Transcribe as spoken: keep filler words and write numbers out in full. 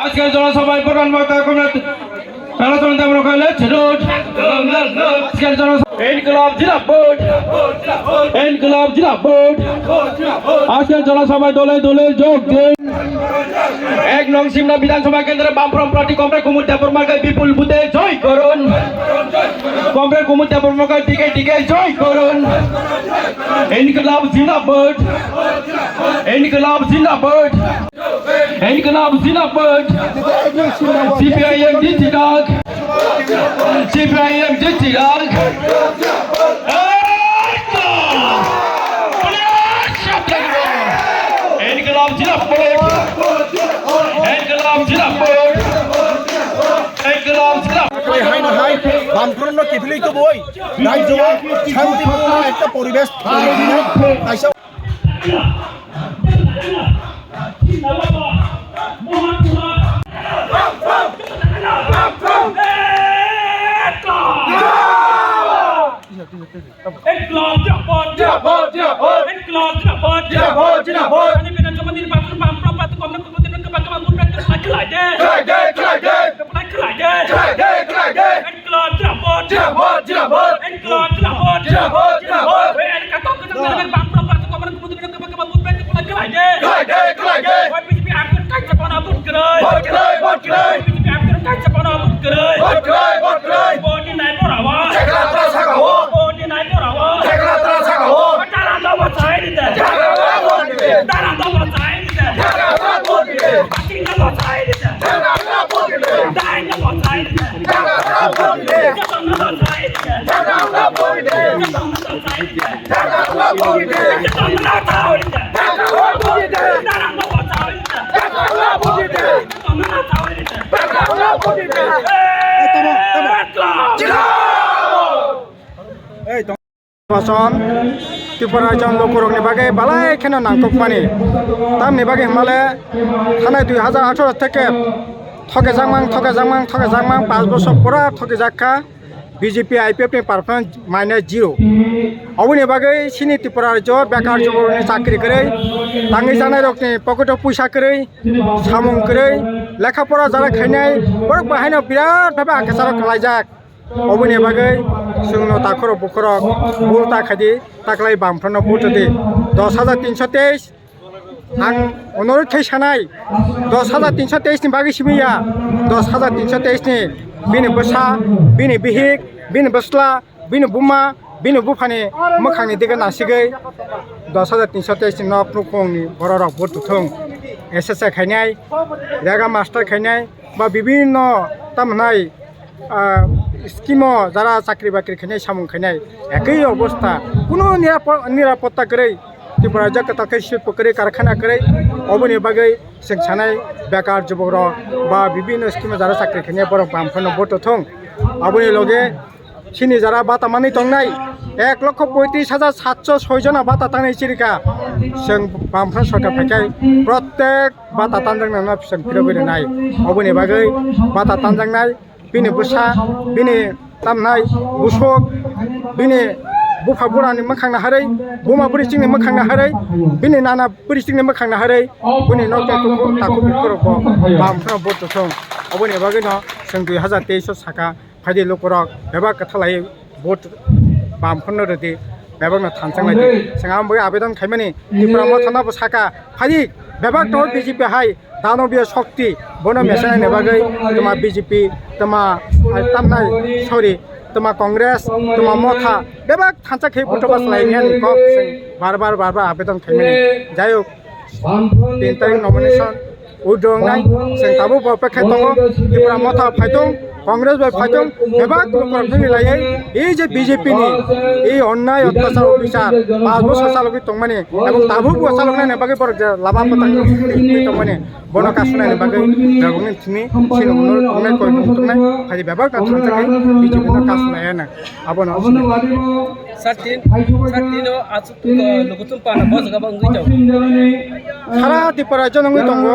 আজকের জনসভায় প্রধান বক্তা কমরেড কালাচরণ দেবরকর লেট রোড। আজকের জনসভা ইনকিলাব জিন্দাবাদ, ইনকিলাব জিন্দাবাদ। আজকের জনসভায় দলে দলে যোগ দিন। এক নং সিমলা বিধানসভা কেন্দ্রে বামফ্রন্ট প্রার্থী কমরেড কুমুদ দেববর্মাকে বিপুল ভোটে জয় করুন। কমরেড কুমুদ দেববর্মাকে দিকে দিকে জয় করুন। ইনকিলাব জিন্দাবাদ, ইনকিলাব জিন্দাবাদ। ইনকিলাব জিন্দাবাদ। সিপিআইএম জিন্দাবাদ। সিপিআইএম জিন্দাবাদ। ইনকিলাব জিন্দাবাদ। ইনকিলাব জিন্দাবাদ। ইনকিলাব জিন্দাবাদ। Hai no hai, Bamfront no kiphilwi tubui, rajyo shanti purno ekta poribesh taiwi rina, kaisa ইনকিলাব জিন্দাবাদ, জিন্দাবাদ, ইনকিলাব জিন্দাবাদ, জিন্দাবাদ, জিন্দাবাদ। আগামী বিধানসভা নির্বাচন বামফ্রন্ট প্রার্থী কমরেড কুমুদ দেববর্মাকে বিপুল ভোটে জয় করুন। জয়, জয়, জয়, জয়। জয়, জয়, জয়, জয়। ইনকিলাব জিন্দাবাদ, জিন্দাবাদ, জিন্দাবাদ। ইনকিলাব জিন্দাবাদ, জিন্দাবাদ, জিন্দাবাদ। ওই এলাকা তো কোনো ধরনের বামফ্রন্ট প্রার্থী কমরেড কুমুদ দেববর্মাকে বিপুল ভোটে জয় করুন। জয়, জয়, জয়, জয়। ওই বিজেপি আক্রমণ কাজ চাপানো ভোট করুন। ভোট করুন, ভোট করুন। বিজেপি আক্রমণ কাজ চাপানো ভোট করুন। ভোট করুন, ভোট করুন। ভোট নাই বড়াওয়া। ঠেকরা তারা সাকাও। ভোট নাই বড়াওয়া। ঠেকরা তারা সাকাও। তারা তো বাঁচাই দিতে। ঠেকরা তারা ভোট দিবে। তারা তো বাঁচাই দিতে। ঠেকরা তারা ভোট দিবে। বাতিল তো বাঁচাই দিতে। ঠেকরা তারা ভোট দিবে। ডাইন তো বাঁচাই দিতে। ঠেকরা তারা ভোট দিবে। যত না বাঁচাই দিতে। ঠেকরা তারা ভোট দিবে। যত না বাঁচাই দিতে। ঠেকরা তারা ভোট দিবে। ঠেকরা তারা ভোট দিবে। ঠেকরা তারা ভোট দিবে। তারা তো বাঁচাই দিতে। ঠেকরা তারা ভোট দিবে। যত না বাঁচাই দিতে। ঠেকরা তারা ভোট দিবে। এই, থামো, থামো। এই, থামো। নির্বাচন Tripura rajyo ni lukurokni bagwi belai kheno nangkukmani. Tamni bagwi hwnmale thanai dui hajar atharo theke thokejakmang, thokejakmang, thokejakmang, panch bosor pura thokejak kha B J P I P F ni performance minus zero. Oboni bagwi chini Tripura rajyo bekar juborokni chakri kwrwi, tangwi janairokni pocket o puisa kwrwi, samung kwrwi, lekha pora jara khainai borok bai haino birat bhabe akasaro kwlaijak. Oboni bagwi chwngno takhorok bukhorok bul ta khaidi, taklai Bamfront no vote di. Dos hajar tinso teis, ang onorot khai sanai, dos hajar tinso teis ni bagwi simi ya, dos hajar tinso teis ni bini bwsa, bini bihik, bini bwsla, bini buma, bini buphani mwkhangni dige nasigwi dos hajar tinso teis ni nok nukhungni bororok vote thung, S S A khainai, rega master khainai, ba bibinno tamhnai, ah, scheme o jara chakri bakri khainai, samung khainai, ekoi obostha, kunu nirapo-, nirapotta kwrwi, Tripura rajyo kwtal khe silpo kwrwi, karkhana kwrwi, oboni bagwi chwng sanai bekar jubokrok ba bibinno scheme o jara chakri khainai borok Bamfront no vote thung. Aboni loge chini jara bata manwi tongnai ek lokho poitris hajar satso soi jona bata tangnai chirika, chwng Bamfront sorkar phaikhai protek bata tanjaknano chwng phirogwi rwnai. Oboni bagwi bata tanjaknai, bini bwsa, bini tamnai busuk, bini bupha burani mwkhang naharwi, buma bwrwi chini mwkhang naharwi, bini nana bwrwi chini mwkhang naharwi, bini nok takhuk bukhurokbo Bamfront vote thung. Oboni bagwino chwng dui hajar teis o saka phaidi lukurok bebak kwthalai vote Bamfront no rwdi, bebak no thanchang laidi. Chwng aboni bagwi abedon khaimani Tipra Motha no bo saka phaidi bebak to B J P hai danobiyo shokti bono mesenai ni bagwi tuma B J P tuma, ah, tamnai, sorry, tuma Congress, tuma Motha bebak thansa khe vote bas lai nani kok chwng bar bar bar bar abedon khaimani. Jai hok, tin tarikh nomination withdraw wngnai, chwng tabuk bo pekhe tongo, Tipra Motha phaitong, Congress bai phaitong, bebak lukurok nini laiwi, ei je B J P ni ei onnai ottachar obichar, panch bosor chalogwi tongmani, ebong tabuk bo chaloknani bagwi borok je lama phatang tongmani, bono kasunani bagwi jagoni thini, chini ulo tongnai, koi tongnai, hai bebak no thangjakgwi B J P no kasunai ano, abono. Sir, tin, sir, tino achuk, uh, lukutum pana bo jaga bo wngwi tongo. Sara Tripura rajyo wngwi tongo.